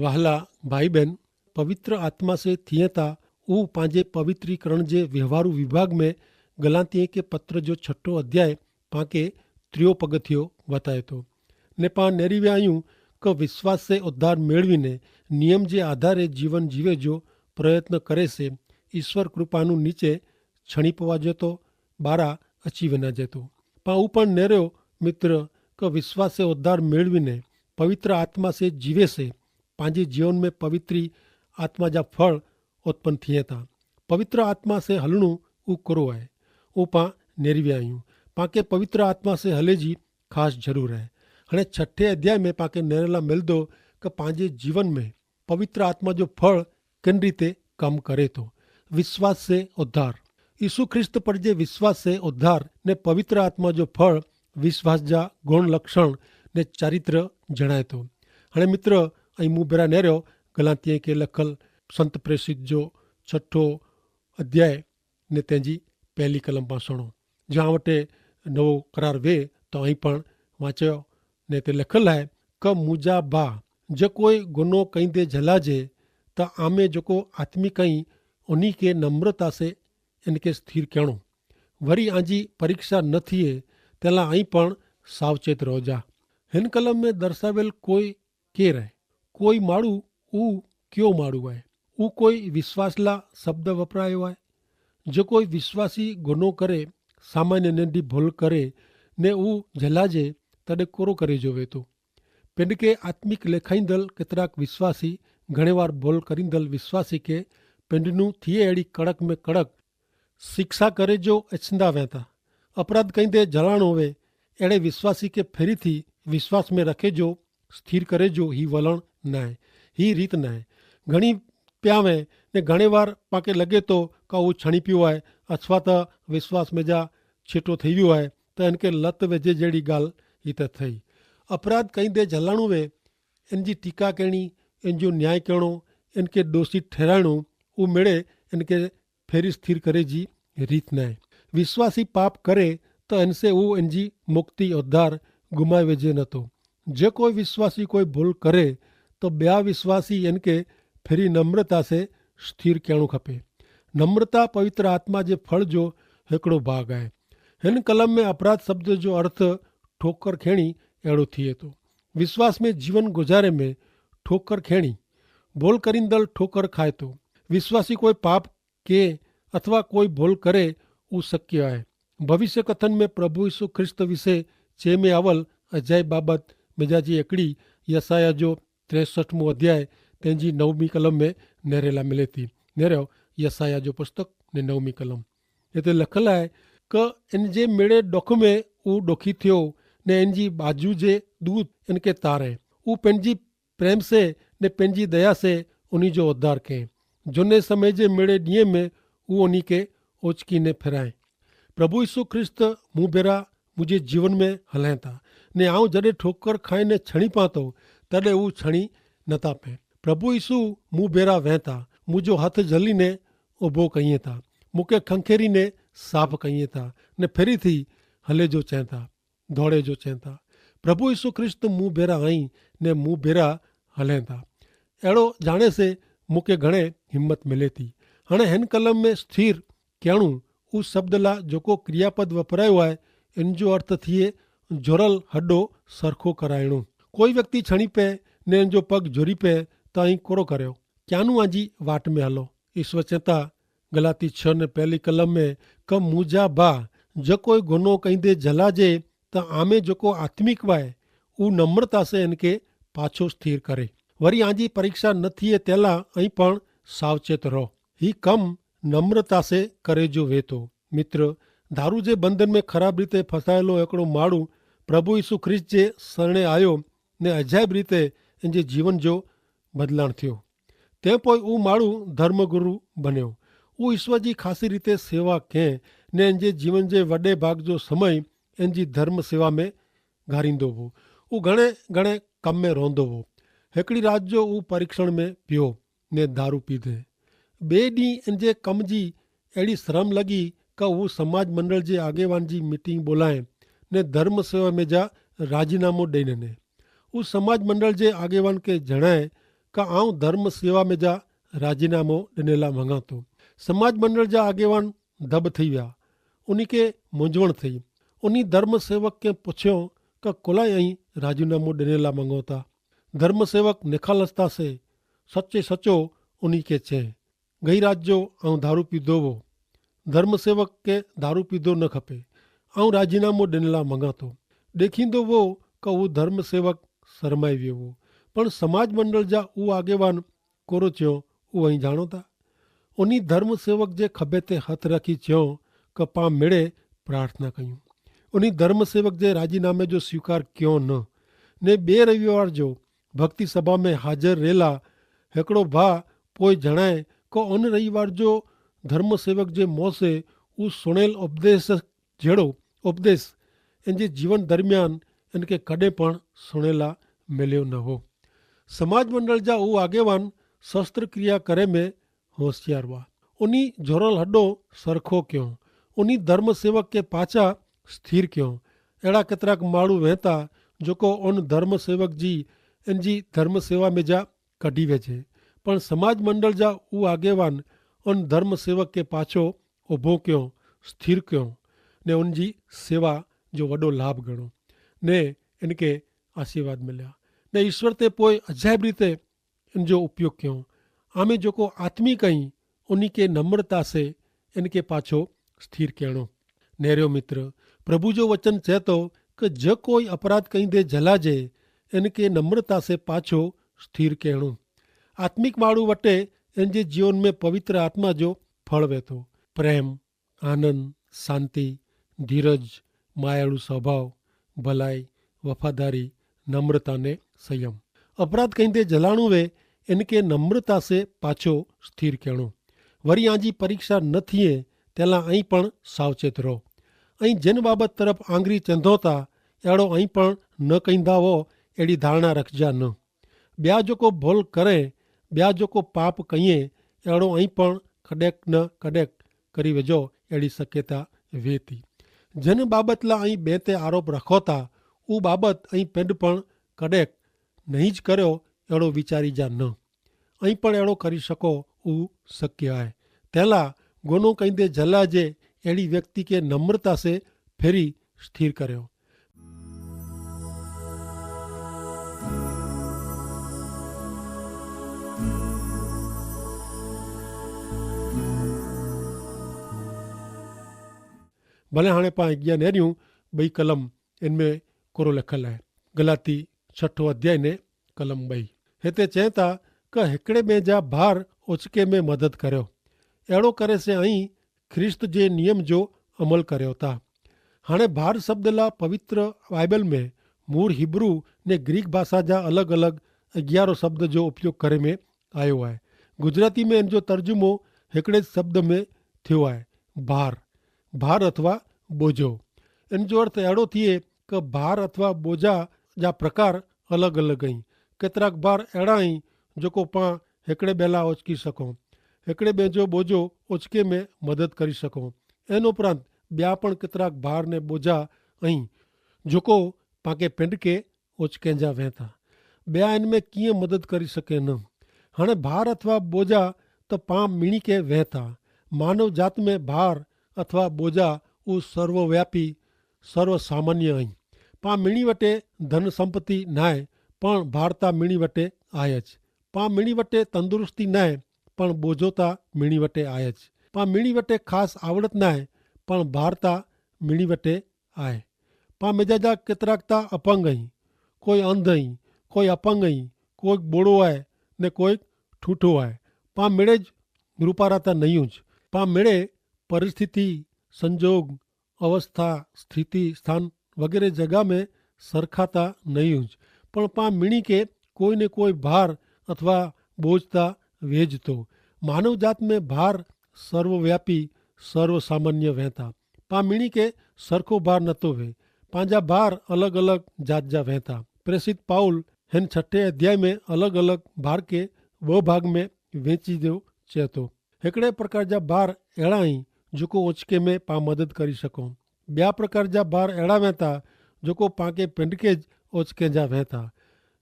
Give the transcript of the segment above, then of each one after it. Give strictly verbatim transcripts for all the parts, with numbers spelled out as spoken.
વહાલા ભાઈબેન, પવિત્ર આત્મા સે થિયેતા ઉહ પાંજે પવિત્રીકરણ જે વ્યવહારુ વિભાગ મેં ગલાતિયે કે પત્ર જો છઠો અધ્યાય પાંકે ત્રિયો પગથિયો વતાયતો. ને પાં નેરીવે આયું કે વિશ્વાસ સે ઉદ્ધાર મેળવીને નિયમ જે આધારે જીવન જીવે જો પ્રયત્ન કરે સે, ઈસ્વર કૃપાનું નીચે છણી પવા જેતો બારા અચી વેના જેતો. પાં ઉપણ નેર્યો મિત્ર, કે વિશ્વાસે ઉદ્ધાર મેળવીને પવિત્ર આત્મા સે જીવે સે, પાંજી જીવન મેં પવિત્રી આત્મા જા ફળ ઉત્પન થિયે તા. પવિત્ર આત્મા સે હલણું ઉકરો આય. ઉપાં નેરવ્યાયું પાંકે પવિત્ર આત્મા સે હલે જી ખાસ જરૂર આય. હણે છઠે અધ્યાય મેં પાંકે નેરેલા મિલદો કે પાંજે જીવન મેં પવિત્ર આત્મા જો ફળ કિન રીતે કમ કરે તો. વિશ્વાસ સે ઉદ્ધાર. ઈસુ ખ્રિસ્ત પર જે વિશ્વાસ સે ઉદ્ધાર ને પવિત્ર આત્મા જો ફળ વિશ્વાસ જા ગુણલક્ષણ ને ચારિત્ર જણાયતો. હણે મિત્ર, અહીં મુભેરા નેરો ગલાતિયે કે લખલ સંત પ્રેસિત જો છઠો અધ્યાય ને તેની પહેલી કલમ પાસણો, જ્યાં વટે નવો કરાર વે તો અહીં પણ વાંચ્યો. ને તે લખલ હૈ કે મુજા બા જે કોઈ ગુનો કઈ દે જલા જે, તો આમે જોકો આત્મી કઈ ઉની કે નમ્રતા સે એનકે સ્થિર કહેણો. વરી આજી પરીક્ષા ન થિયે તેલા અહીં પણ સાવચેત રોજા. હેન કલમ મેં દર્શાવેલ કોઈ કેર હૈ? કોઈ માડૂ ઉ ક્યો માડૂ હૈ? ઉ કોઈ વિશ્વાસલા શબ્દ વપરાયો હૈ? જો કોઈ વિશ્વાસી ગુનો કરે, સામાન્ય નેંધી ભૂલ કરે ને ઉ જલા જે, તદે કોરો કરે જોવે તો? પેંડ કે આત્મિક લેખાઈંદલ કેતરાક વિશ્વાસી ઘણેવાર ભૂલ કરીંદલ વિશ્વાસી કે પેંડનું થિયે એડી કડક મેં કડક શિક્ષા કરે જો એછંદા વહેતા. અપરાધ કઈ દે જલાણો વે એડે વિશ્વાસી કે ફેરી થી વિશ્વાસ મેં રખે જો સ્થિર કરે જો હી વલણ નાય, હી રીત નાય. ઘણી પ્યાવે ને ઘણે વાર પાકે લગે તો કા ઉછણી પ્યો આય અથવા તો વિશ્વાસ મેં જા છેટો થઈ વ્યો આય, તો એનકે લત વેજે જેડી ગાલ હી તો થઈ. અપરાધ કઈ દે જલાણુ વે એનજી ટીકા કહેણી, એનજો ન્યાય કહેણો, એનકે દોષી ઠેરાયણો ઉમેડે એનકે ફેરી સ્થિર કરે જી રીત નાય. વિશ્વાસી પાપ કરે તો એનસે ઉ એનજી મુક્તિ ઉદ્ધાર ગુમાવે જે નતો. જે કોઈ વિશ્વાસી કોઈ ભૂલ કરે તો બ્યા વિશ્વાસી એનકે ફેરી નમ્રતા સે સ્થિર કહેણું ખપે. નમ્રતા પવિત્ર આત્મા જે ફળ જો હેકડો ભાગ આય. હેન કલમ મેં અપરાધ શબ્દ જો અર્થ ઠોકર ખેણી એડો થિયે તો. વિશ્વાસ મેં જીવન ગુજારે મેં ઠોકર ખેણી ભૂલ કરીંદલ ઠોકર ખાય તો. વિશ્વાસી કોઈ પાપ કે અથવા કોઈ ભૂલ કરે ઉ શક્ય આય. ભવિષ્યકથન મેં પ્રભુ ઈસુ ખ્રિસ્ત વિશે ચે મેં આવલ અજાય બાબત મેજાજી એકડી યસાયા જો ત્રેસઠ મું અધ્યાય તેની નવમી કલમ મેં નેરેલા મિલેતી. નેરેવ યસાયા જો પુસ્તક ને નવમી કલમ. એતે લખલ આય કે એન જે મેળે ડોખ મેં ઉ ડોખી થયો ને એન જી બાજુ જે દૂત એન કે તારે ઉ પેનજી પ્રેમ સે ને પેનજી દયા સે ઉની જો ઉદ્ધાર કહેં. જોને સમય જે મેળે દિયે મેં ઉ ઉની કે ઓચકી ને ફેરાએ. પ્રભુ ઈસુ ખ્રિસ્ત મુભેરા મુઝે જીવન મેં હલેતા ને આઉં જડે ઠોકર ખાઈ ને છણી પાતો તદે ઉ છણી નતા પે. પ્રભુ ઈસુ મુભેરા વહેતા મુઝો હથ જલી ને ઉભો કહિએ તા, મુકે ખંખેરી ને સાફ કહિએ તા ને ફેરી થી હલે જો ચેંતા, ધોડે જો ચેંતા. પ્રભુ ઈસુ ખ્રિસ્ત મુભેરા હૈં ને મુભેરા હલેંતા. એડો જાણે સે મુકે ઘણે હિંમત મિલેતી. હણે હેન કલમ મેં સ્થિર કહેણું ઉસ શબ્દલા જોકો ક્રિયાપદ વપરાયો આય એન જો અર્થ થિયે જોરલ હડો સરખો કરાયણું. કોઈ વ્યક્તિ છણી પે ને એન જો પગ જોરી પે તો અહીં કોરો કર્યો? ક્યાંનું આજી વાટ મેં હલો? ઈસ્વર ચેંતા ગલાતી છ ને પહેલી કલમ મેં કે મુજા બા જો કોઈ ગુનો કઈ દે જલા જે, તો આમે જોકો આત્મિક વાય ઉ નમ્રતા સે એન કે પાછો સ્થિર કરે. વરી આજી પરીક્ષા ન થિયે તેલા અહીં પણ સાવચેત રહો. હી કમ નમ્રતા સે કરે જો વેતો. મિત્ર, ધારૂ જે બંધન મેં ખરાબ રીતે ફસાયેલો એકડો માડૂ પ્રભુ ઈસુ ખ્રિસ્ત જે સરણે આયો ને અજાયબ રીતે એન જે જીવન જો બદલાણ થયો. તે પોય ઉં માણું ધર્મગુરુ બન્યો. ઉં ઈસ્વર જી ખાસી રીતે સેવા કહેં ને એન જે જીવન જે વડે ભાગ જો સમય એન જી ધર્મ સેવા મેં ગારીંદો વો. ઉં ઘણે ઘણે કમ મેં રોંધો વો. હેકડી રાત જો ઉં પરિક્ષણ મેં પ્યો ને ધારૂ પીધે. બે દી એન જે કમ જી એડી શ્રમ લગી કે ઉં સમાજ મંડળ જે આગેવાન જી મીટિંગ બોલાએ ને ધર્મ સેવા મેં જા રાજીનામો દઈ ને ઉસ સમાજ મંડળ જે આગેવાન કે જણાએ કે આઉં ધર્મ સેવા મેં જા રાજીનામો ડેનેલા મંગાતો. સમાજ મંડળ જા આગેવાન ધબ થઈ વ્યા. ઉની કે મુંજવણ થઈ. ઉની ધર્મ સેવક કે પુછ્યો કે કોલાઈ અહીં રાજીનામો ડેનેલા મંગોતા? ધર્મ સેવક નેખાલસતા સે સચે સચો ઉની કે ચે, ગઈ રાજ્યો આઉં ધારૂ પીધો વો. ધર્મ સેવક કે ધારૂ પીધો ન ખપે. આઉં રાજીનામો ડેનેલા મંગાતો. દેખીંદો વો કે ઉં ધર્મ સેવક સરમાઈ વ્યો વો. પણ સમાજ મંડળ જા ઉં આગેવાન કોરો ચ્યો? ઉં અહીં જાણો તા. ઉની ધર્મ સેવક જે ખભે તે હત રાખી ચ્યો કે પાં મેળે પ્રાર્થના કહ્યું. ઉની ધર્મ સેવક જે રાજીનામે જો સ્વીકાર ક્યો ન. ને બે રવિવાર જો ભક્તિ સભા મેં હાજર રહેલા હેકડો ભા પોય જણાય કે ઉન રવિવાર જો ધર્મ સેવક જે મોસે ઉસ સુણેલ ઉપદેશ જેડો ઉપદેશ એન જે જીવન દરમિયાન એન કે કદે પણ સુણેલા મેલ્યો ન હો. સમાજ મંડળ જા ઉ આગેવાન શસ્ત્રક્રિયા કરે મેં હોશિયાર વા. ઉની જોરલ હડો સરખો ક્યો. ઉની ધર્મ સેવક કે પાછા સ્થિર ક્યો. એડા કેતરાક માળુ વહેતા જોકો ઉન ધર્મ સેવક જી એન જી ધર્મ સેવા મેં જા કઢી વેજે. પણ સમાજ મંડળ જા ઉ આગેવાન ઉન ધર્મ સેવક કે પાછો ઉભો ક્યો, સ્થિર ક્યો, ને ઉન જી સેવા જો વડો લાભ ગણો, ને એન કે આશીર્વાદ મિલ્યા. ને ઈસ્વર તે પોય અજાયબ રીતે એન જો ઉપયોગ ક્યો. આમે જોકો આત્મી કઈ ઉની કે નમ્રતા સે એન કે પાછો સ્થિર કહેણો. નેર્યો મિત્ર, પ્રભુ જો વચન ચેતો કે જે કોઈ અપરાધ કઈ દે જલા જે એન કે નમ્રતા સે પાછો સ્થિર કહેણો. આત્મિક માળુ વટે એન જે જીવન મેં પવિત્ર આત્મા જો ફળ વેતો. પ્રેમ, આનંદ, શાંતિ, ધીરજ, માયાળુ સ્વભાવ, ભલાઈ, વફાદારી, નમ્રતા ને સંયમ. અપરાધ કઈ દે જલાણુ વે એન કે નમ્રતા સે પાછો સ્થિર કહેણો. વરી આજી પરીક્ષા ન થિયે તેલા અહીં પણ સાવચેત રહો. અહીં જેન બાબત તરફ આંગરી ચેંધોતા એડો અહીં પણ ન કઈંદા હો એડી ધારણા રખજા ન. બ્યા જોકો ભોલ કરે, બ્યા જોકો પાપ કહિયે એડો અહીં પણ કદેક ન કદેક કરી વજો એડી શક્યતા વેતી. જેન બાબત લા અહીં બે તે આરોપ રખોતા ઉ બાબત અહીં પેંડ પણ કદેક નહીં જ કર્યો એડો વિચારી જા ન. અહીં પણ એડો કરી શકો ઉ શક્ય આય. તેલા ગોનો કઈ દે જલા જે એડી વ્યક્તિ કે નમ્રતા સે ફેરી સ્થિર કર્યો. ભલે હાણે પાં અજ્ઞા નેર્યું બઈ કલમ એન મેં કોરો લેખલ હૈ. ગલાતી છઠો અધ્યાય ને કલમ બઈ હેતા ચેતા કે હેકડ઼ે મેં જા ભાર ઓચકે મેં મદદ કર્યો. એડો કરે સે અહીં ખ્રિસ્ત જે નિયમ જો અમલ કર્યો તા. હાણે ભાર શબ્દલા પવિત્ર બાઈબલ મેં મૂર હિબ્રૂ ને ગ્રીક ભાષા જા અલગ અલગ અગિયારો શબ્દ જો ઉપયોગ કરે મેં આયો આય. ગુજરાતી મેં એન જો તર્જુમો હેકડ઼ે જ શબ્દ મેં થ્યો આય. ભાર, ભાર અથવા બોજો. એન જો અર્થ એડો થિયે કે ભાર અથવા બોજા જા પ્રકાર અલગ અલગ અહીં. કેતરાક ભાર એડા અહીં જોકો પાં હેકડ઼ે બેલા ઓચકી શકો, હેકડ઼ે બેજો બોજો ઓચકે મેં મદદ કરી શકો. એન ઉપરાંત બ્યા પણ કેતરાક ભાર ને બોજા અહીં જોકો પાંકે પેંડકે ઓચકે જા વહેતા. બ્યા એન મેં કિયાં મદદ કરી શકે ન. હણે ભાર અથવા બોજા તો પાં મિણી કે વહેતા. માનવ જાત મેં ભાર અથવા બોજા ઉસ સર્વવ્યાપી સર્વસામાન્ય અહીં. પાં મિણી વટે ધન સંપત્તિ નાય, પણ ભાર તા મિણી વટે આય જ. પાં મિણી વટે તંદુરસ્તી નાય, પણ બોજો તા મિણી વટે આય જ. પાં મિણી વટે ખાસ આવડત નાય, પણ ભાર તા મિણી વટે આય. પાં મેજા જા કેતરાક તા અપંગ અહીં, કોઈ અંધ અહીં, કોઈ અપંગ અહીં, કોઈક બોડો આય, ને કોઈક ઠૂઠો આય. પાં મેળે જ રૂપારાતા નહિયું જ. પાં મેળે પરિસ્થિતિ, સંજોગ, અવસ્થા, સ્થિતિ સ્થાન વગેરે જગા મેં સરખાતા નહિયું જ. પણ પાં મિણી કે કોઈ ને કોઈ ભાર અથવા બોજતા વેજતો. માનવજાત મેં ભાર સર્વવ્યાપી સર્વસામાન્ય વહેતા. પાં મિણી કે સરખો ભાર નતો વે. પાંજા ભાર અલગ અલગ જાત જા વહેતા. પ્રેસિત પાઉલ હેન છઠે અધ્યાય મેં અલગ અલગ ભાર કે બહ ભાગ મેં વેચી દો ચેતો. હેકડ઼ે પ્રકાર જા ભાર એડા હી જોકો ઓચકે મેં પાં મદદ કરી શકો. બ્યા પ્રકાર જા ભાર એડા વહેતા જોકો પાંકે પેંડકે જ ઓચકે જા વહેતા.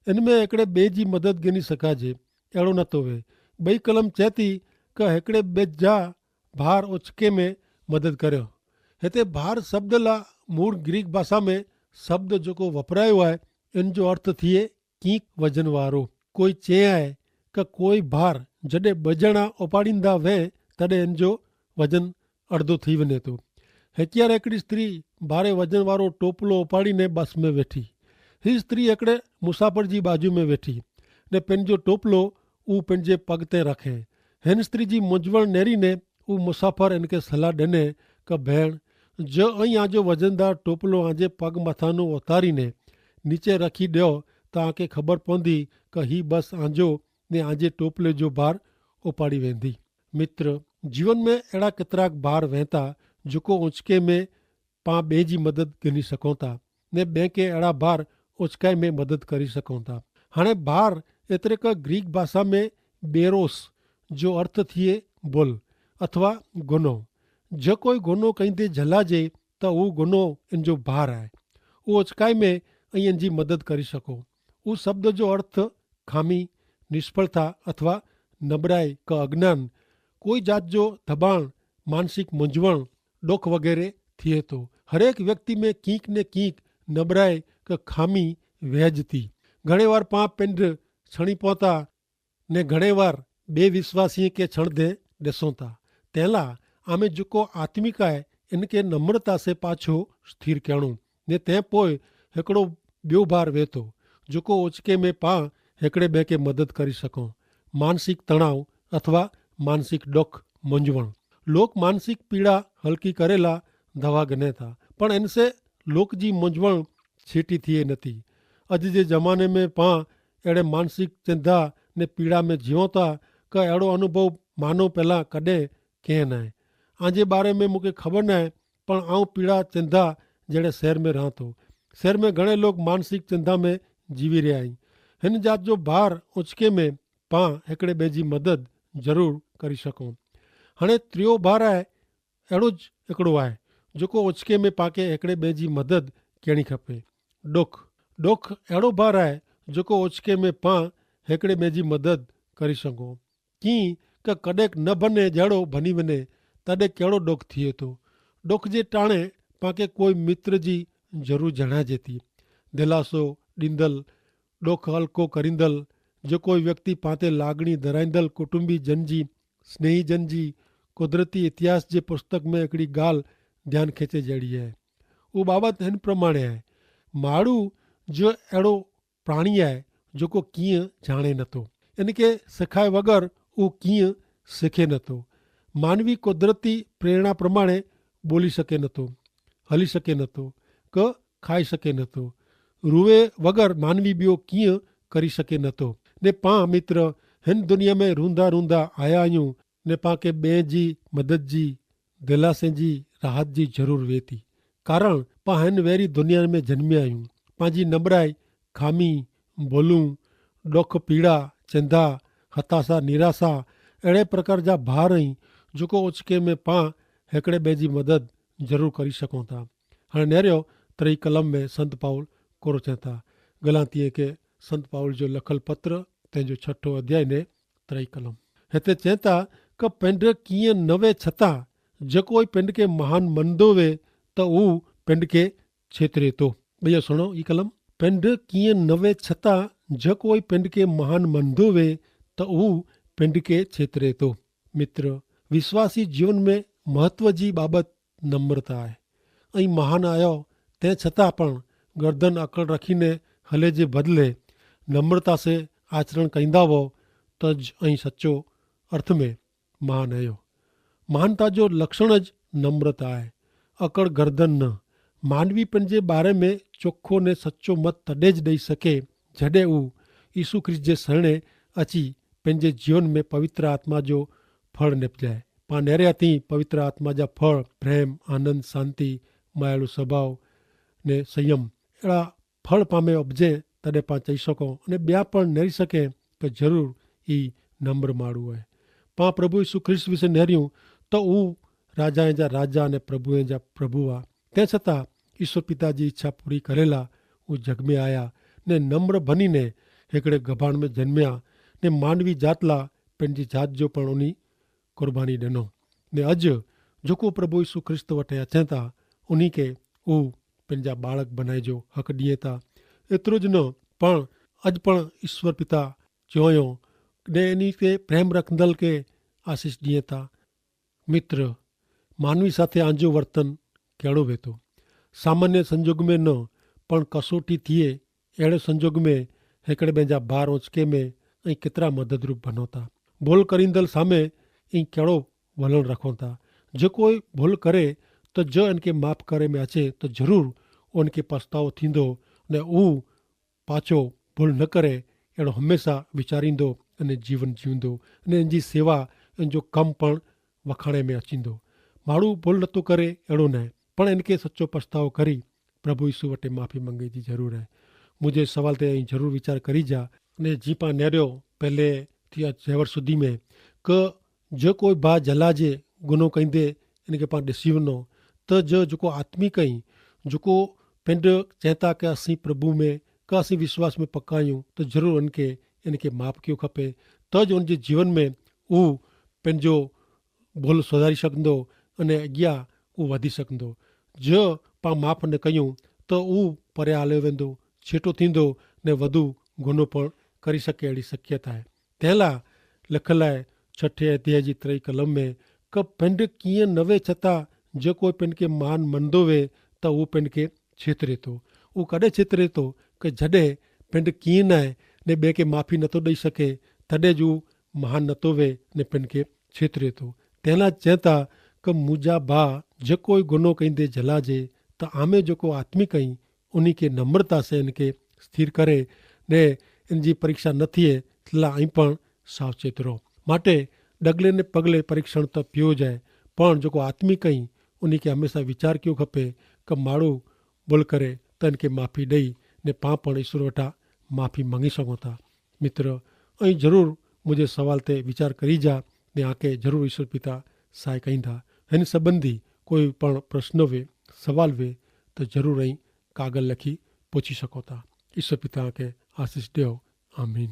એન મેં એકડ઼ે બે જી મદદ ગની સકાજે. એડો નતો વે. બઈ કલમ ચેતી કે હેકડ઼ે બેજા ભાર ઓછકે મેં મદદ કર્યો. હેતા ભાર શબ્દ લા મૂળ ગ્રીક ભાષા મેં શબ્દ જોકો વપરાયો આય, એન જો અર્થ થિયે કિંક વજન વારો. કોઈ ચે આય કે કોઈ ભાર જડે બજણા ઉપાડીંદા વે, તદે એન જો વજન અડધો થી વને તો. હેક્યાર એકડી સ્ત્રી ભારે વજન વારો ટોપલો ઉપાડીને બસ મેં વેઠી. હી સ્ત્રી એકડે મુસાફર જી બાજુ મેં વેઠી, ને પેનજો ટોપલો ઉં પેનજે પગ તે રાખે. હેન સ્ત્રી જી મુજવણ નેરી ને ઉં મુસાફર એનકે સલાહ દેને કે ભેણ, જો અહીં આજો વજનદાર ટોપલો આજે પગ માથાનો ઉતારી ને નીચે રાખી દેઓ, તો આકે ખબર પોંધી કે હી બસ આજો ને આજે ટોપલે જો ભાર ઉપાડી વેંધી. મિત્ર, જીવન મેં એડા કેતરાક ભાર વહેંતા જોકો ઉંચકે મેં પાં બે જી મદદ ગની સકોતા, ને બે કે એડા ભાર ઉંચકાઈ મેં મદદ કરી સકોતા. હાણે ભાર એતરે કે ગ્રીક ભાષા મેં બેરોસ જો અર્થ થિયે બોલ અથવા ગુનો. જો કોઈ ગુનો કઈ તે જલા જે, તો ઉં ગુનો એન જો ભાર આય. ઉં ઉંચકાઈ મેં અહીં એન જી મદદ કરી સકો. ઉં શબ્દ જો અર્થ ખામી, નિષ્ફળતા અથવા નબરાઈ કે અજ્ઞાન, કોઈ જાત જો ધબાણ, માનસિક મુંજવણ, ડોખ વગેરે થિયે તો. હરેક વ્યક્તિ મેં કિંક ને કિંક નબરાઈ કે ખામી વહેજતી. ઘણે વાર પાં પેંધ છણી પોતા ને ઘણે વાર બે વિશ્વાસીય કે છણ દે દેસોતા. તેલા આમે જોકો આત્મિક આય એન કે નમ્રતા સે પાછો સ્થિર કહેણું. ને તે પોય હેકડો બ્યો ભાર વેતો જોકો ઓચકે મેં પાં હેકડે બે કે મદદ કરી સકો. માનસિક તણાવ અથવા માનસિક ડોખ, મંજવણ. લોક માનસિક પીડા હલકી કરેલા ધવા ગને થા, પણ એનસે લોક જી મંજવણ છીટી થિયે નથી. અજ જે જમાને મેં પાં એડે માનસિક ચિંધા ને પીડા મેં જીવોતા કે એડો અનુભવ માનો પહેલા કદે કહેં નાય. આજે બારે મેં મુકે ખબર નાય, પણ આઉં પીડા ચિંધા જેડે શહેર મેં રહાતો. શહેર મેં ઘણે લોક માનસિક ચિંધા મેં જીવી રહ્યા હૈં. હેન જાત જો ભાર ઓચકે મેં પાં હેકડ઼ે બે જી મદદ જરૂર કરી શકો. હણે ત્રિયો ભાર આય એડો જ એકડો આય જોકો ઓચકે મેં પાંકે હેકડ઼ે બે જી મદદ કેણી ખપે. ડોખ. ડોખ એડો ભાર આય જોકો ઓચકે મેં પાં હેકડ઼ે બે જી મદદ કરી શકો. કિંક કદેક ન ભને જેડો ભની વને, તદે કેડો ડોખ થિયે તો. ડોખ જે ટાણે પાંકે કોઈ મિત્ર જી જરૂર જણાજે થી. ધેલાસો દીંદલ, ડોખ હલકો કરીંદલ. જો કોઈ વ્યક્તિ પાંતે લાગણી ધરાઈંદલ કુટુંબી જન જી, સ્નેહી જન જી કુદરતી ઇતિહાસ જે પુસ્તક મેં એકડી ગાલ ધ્યાન ખેંચે જેડી હૈ. ઉ બાબત હેન પ્રમાણે હૈ. માડૂ જો એડો પ્રાણી આય જોકો કિંય જાણે નતો, એનકે સિખાય વગર ઉ કિંય સિખે નતો. માનવી કુદરતી પ્રેરણા પ્રમાણે બોલી શકે નતો, હલી શકે નતો, કે ખાઈ શકે નતો. રૂવે વગર માનવી બ્યો કિંય કરી શકે નતો. ને પાં મિત્ર હેન દુનિયા મેં રૂંધા રૂંધા આયા અયું, ને પાંકે બે જી મદદ જી દિલાસે જી રાહત જી જરૂર વેતી. કારણ પાં હેન વેરી દુનિયા મેં જન્મ્યા અયું. પાંજી નબરાઈ, ખામી, ભોલૂં, ડોખ પીડા, ચેંધા, હતાસા નિરાસા, એડ઼ે પ્રકાર જા ભાર અહીં જોકો ઓચકે મેં પાં હેકડ઼ે બે જી મદદ જરૂર કરી શકો થા. હણે નેર્યો ત્રય કલમ મેં સંત પાઉલ કોરો ચેંતા. ગલાંતિયે કે સંત પાઉલ જો લખલ પત્ર તેંજો છઠો અધ્યાય ને ત્રય કલમ. હેતા ચેંતા કે પેંડ કિયા નવે છતાં જે કોઈ પેંડ કે મહાન મન દોવે તો ઉં પેંડ કે છેતરે તો. બૈયા સુણો ઈ કલમ. પેંડ કિયા નવે છતાં જે કોઈ પેંડ કે મહાન મન દોવે તો ઉં પેંડ કે છેતરે તો. મિત્ર, વિશ્વાસી જીવન મેં મહત્વ જી બાબત નમ્રતા આય. અહીં મહાન આયો તે છતાં પણ ગર્દન અકડ રખીને હલે જે બદલે નમ્રતા સે આચરણ કઈંદા વો તો જ અહીં સચો અર્થ મેં મહાન આયો. મહાનતા જો લક્ષણ જ નમ્રતા આય, અકડ ગર્દન ન. માનવી પણ જે બારે મેં ચોખો ને સચો મત તદે જ દઈ શકે જડે ઉં ઈસુ ખ્રિસ્ત જે સરણે અચી પેનજે જીવન મેં પવિત્ર આત્મા જો ફળ નેપજાય. પાં નેર્યા તી પવિત્ર આત્મા જા ફળ પ્રેમ, આનંદ, શાંતિ, માયાળુ સ્વભાવ ને સંયમ એડા ફળ પામે અપજે. તદે પાં ચહી શકો અને બ્યા પણ નેરી શકે કે જરૂર ઈ નમ્ર માળું હૈ. પાં પ્રભુ ઈસુ ખ્રિસ્ત વિશે નેર્યું તો ઉં રાજાએ જા રાજા અને પ્રભુએ જા પ્રભુ આ. તે છતાં ઈસુ પિતા જી ઈચ્છા પૂરી કરેલા ઉં જગ મેં આયા ને નમ્ર ભની ને હેકડ઼ે ગભાણ મેં જન્મ્યા ને માનવી જાતલા પેનજી જાત જો પણ ઉની કુરબાની દેનો. ને અજ જોકો પ્રભુ ઈસુ ખ્રિસ્ત વટે અચેતા ઉની કે ઉ પેનજા બાળક બનાઈ જો હક દિયે તા. એતરો જ ન પણ અજ પણ ઈસ્વર પિતા ચોયો ને એની કે પ્રેમ રખંદલ કે આશીસ દિયે તા. મિત્ર, માનવી સાથે આંજો વર્તન કહેડો વેતો? સામાન્ય સંજોગ મેં ન પણ કસોટી થિયે એડે સંજોગ મેં હેકડ઼ે બેંજા બાર ઓંચકે મેં અહીં કેતરા મદદરૂપ ભનોતા? ભોલ કરીંદલ સામે અહીં કહેડો વલણ રખોતા? જો કોઈ ભોલ કરે તો જો એનકે માફ કરે મેં અચે તો જરૂર ઓનકે પસ્તાવો થીંદો ને ઉ પાછો ભોલ ન કરે એડો હમેંશા વિચારીંદો અને જીવન જીવંદો અને એનજી સેવા એનજો કમ પણ વખાણે મેં અચીંદો. માડૂ ભોલ નતો કરે એડો નાય પણ એનકે સચો પસ્તાવો કરી પ્રભુ ઈસુ વટે માફી મંગી જી જરૂર હૈ. મુઝે સવાલ તે અહીં જરૂર વિચાર કરી જા. અને જીપા નેર્યો પહેલે થી અજ જેવર સુધી મેં કે જો કોઈ ભા જલા જે ગુનો કઈંદે એનકે પા દેસીવનો તો જો જોકો આત્મી કઈ જોકો પેંડ ચેતા કે અસી પ્રભુ મેં કે અસી વિશ્વાસ મેં પકાયું તો જરૂર એનકે એનકે માફ કયો ખપે. તો જ એનજે જીવન મેં ઉ પેંજો ભોલ સુધારી શકંદો અને અગિયા ઉ વધી શકંદો. જો પા માફ ન કહ્યું તો ઉ પર્યા હાલે વેંદો છેટો થીંદો ને વધુ ગુનો પણ કરી શકે એડી શક્યતા હૈ. તેલા લખલાએ છઠે અધ્યાય જી ત્રય કલમ મેં કે પેંડ કિયા નવે છતાં જો કોઈ પેંડ કે મહાન મનદો વે તો ઉ પેંડ કે છેતરે તો. ઉ કદે છેતરે તો કે જડે પેંડ કિયા નાય ને બે કે માફી નતો દઈ શકે તદે જ ઉ મહાન નતો વે ને પેન કે છેતરે તો. તેના ચેતા કે મુજા ભા જે કોઈ ગુનો કઈ દે જલા જે તો આમે જો કો આત્મી કઈ ઉની કે નમ્રતા સે એન કે સ્થિર કરે ને એન જી પરીક્ષા ન થિયે તેલા અહીં પણ સાવચેત રહો. માટે ડગલે ને પગલે પરીક્ષણ તો પ્યો જાય પણ જો કો આત્મી કઈ ઉની કે હમેંશા વિચાર ક્યો ખપે કે માડૂ બોલ કરે તો એન કે માફી દઈ ને પા પણ ઈસુર વટા માફી માંગી શકો થા. મિત્ર, અહીં જરૂર મુઝે સવાલ તે વિચાર કરી જા ને આકે જરૂર ઈસુર પિતા સાય કહીંદા. હેન સંબંધી કોઈ પણ પ્રશ્ન વે સવાલ વે તો જરૂર અહીં કાગલ લખી પોછી શકો થા. ઈસુર પિતા આકે આશીસ દેવ. આમીન.